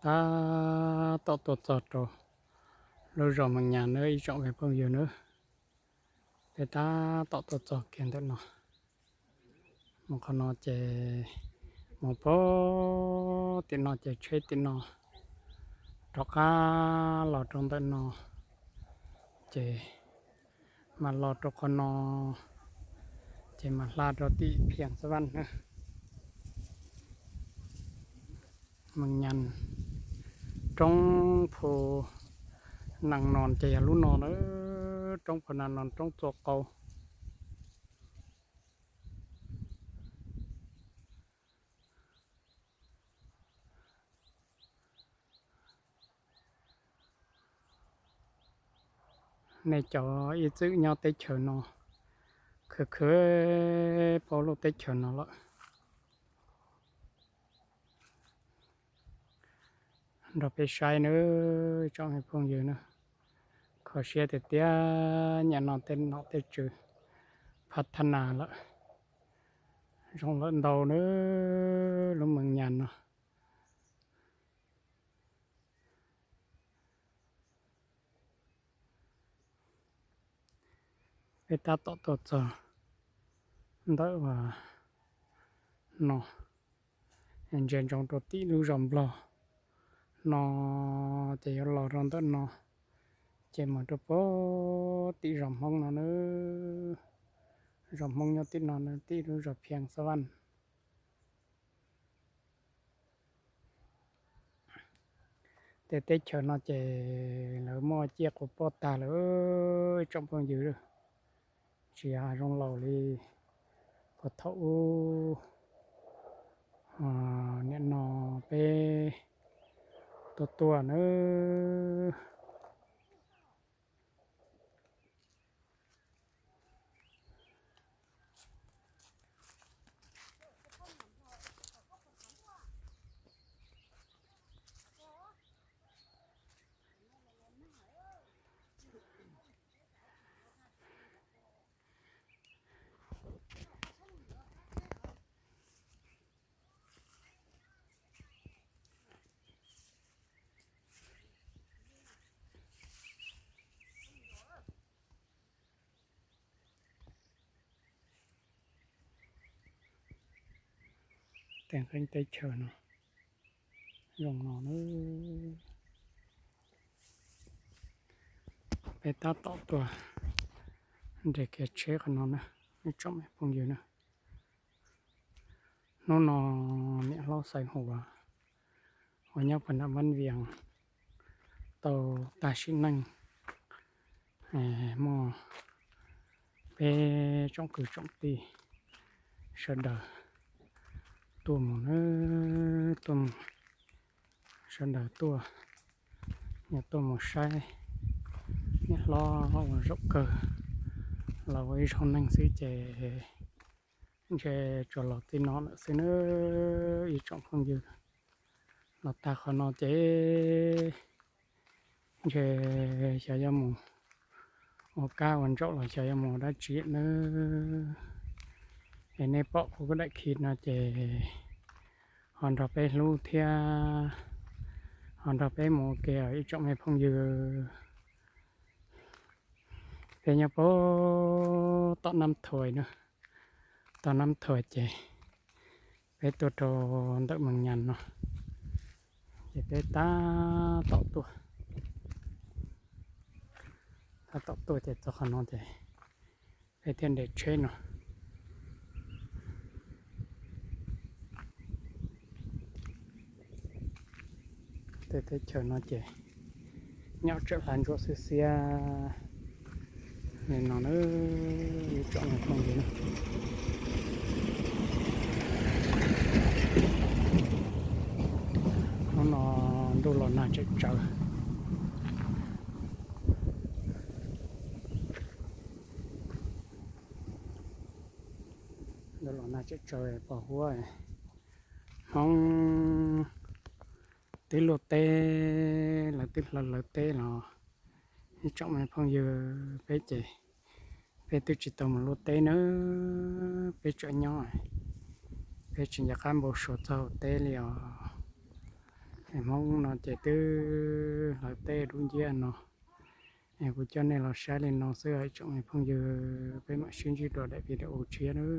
ຕາເຕາະຕົວຈອດໂຕ ລູກຈອກເມືອງຍານເດີ ອີ່ເຈາະແມ່ເພິ່ງຢູ່ເດີ ແຕ່ຕາເຕາະຕົວຈອດແກ່ນເດີເນາະ. ໝໍຂະໜໍເຈ ໝໍໂປຕິເນາະ ເຈເຊຕິເນາະ ດອກກາຫຼໍ່ຕົງເດີເນາະ ເຈ ມາຫຼໍ່ຕົວຂະໜໍ ເຈມາຫຼາດໂຕຕິພຽງສະຫວັນເນາະ. ເມືອງຍານ ຕົງໂພນັ່ງນອນ ຈະຢ່າລຸນອນເອີ ຕົງໂພນັ່ງນອນ ຕົງຕົວເກົ່າ. ໃນຈໍອີຈື່ຍອດເຕັດເຂີວເນາະ ເຄີຍໆ ເປົາລູກເຕັດເຂີວເນາະລະ ດອກເປຊາຍເນີ ຈອງໃຫ້ພວງເຢີເນີ ຂໍເຊຍເຕຍຍານອນເຕັດເນາະເຕັດຈື່ ພັດທະນາລະ ຈອງລະເດົາເນີ ລົງເມືອງຍານເນາະ. ເວຕາເຕາະໂຕຈະໄດ້ວ່າເນາະ ເຫັນເຈນຈອງໂຕຕິລູກຈອມບລໍເນາະ ເຈຍອດຫຼໍ່ຕອນເຕີນເນາະ ເຈມາໂຕໂປຕິຈອມຮອງເນາະເນີ ຈອມຮອງຍອດຕິເນາະ ຕິລູກຈອມພຽງສະຫວັນ. ເຕເຕເຂີວເນາະ ເຈເລີໝໍ້ຈຽກໂອປໍຕາເລີ ຈອມເພິ່ງຢື ເຊຍອາລົງເລົ່າລີ ພໍເຖົ້າອູ ອາ ເນຍເນາະ ເປຕົວຕົວເນີ. ແຕ່ງເຄື່ອງແຕ່ເຂີວເນາະ ລົງເນາະເອີ ໄປຕາເຕາະຕົວ ເດກແກເຊກເນາະນະ ໄປຈອມໃຫ້ພວງເຢີເນາະ. ໂນນອ ເມຍເລົ່າໃສ່ຫົວ ຫົວຍາວພັນນະວັນວຽງ ໂຕຕາຊິນັງ ແອ ໝໍເປ ຈອງຄືຈອງຕີ ສະເດີ ຕົວໝູເນີ ຕົວໝູ ສະເດີຕົວ ຍາຕົວໝູໄຊ ຍາລໍເອົາຈົກເກີ ລາວໄວ້ຊ່ອງໜັງສືເຈ ເຈຈອລອຕິນອນຊື່ເນີ ອີຈອງຄົງຢືນ ລອຕາຂໍນອນເຈ ເຈຊາຍາໝູ ໂອກາວັນເຈາະລອຊາຍາໝູໄດ້ຈີເນີ ເອເນເປາະຄູກໍໄດ້ຄີດນອນເຈ ຮອນດອກເປລູເທຍ ຮອນດອກເປໝູແກວ ອີຈອງແມ່ພອງຢື ເປຍາໂປ ເຕາະນ້ຳຖ້ວຍເນາະ ຕອນນ້ຳຖ້ວຍເຈ ໄປຕົວໂຕເດີເມືອງຍານເນາະ ເຈໄປຕາເຕາະຕົວ ຕາເຕາະຕົວເຈ ເຕາະຂະນອນເຈ ໄປທຽນເດດເຊເນາະ ເຕເຕເຈີເນາະເຈ ຍອດຈະລານໂຈເຊເຊຍ ແນ່ນອນເອີ ຢູ່ຈອງໃນທ້ອງເດີເນາະ ເຮົານອນດູຫຼໍ່ໜ້າຈະເຈີ ດູຫຼໍ່ໜ້າຈະເຈີ ປອກຫົວ ຫ້ອງ ຕິໂລເຕ ລະຕິລະເລີເຕເນາະ ນີ້ເຈາະແມ່ນພອງເຢີ ເປເຈ ເປຕຸຈິໂຕມະໂລເຕເນີ ເປເຈາະຍ້ອຍ ເປຈິນຍາຄາມໂບໂຊເຈົ້າເຕເລອ Em hông nó chạy tư, lái tê đúng chia nó. Em của cho nên là sai lên nó xưa hãy chọn em phong giờ với mạng xuyên chỉ đỏ đại Việt Nam chia nữa.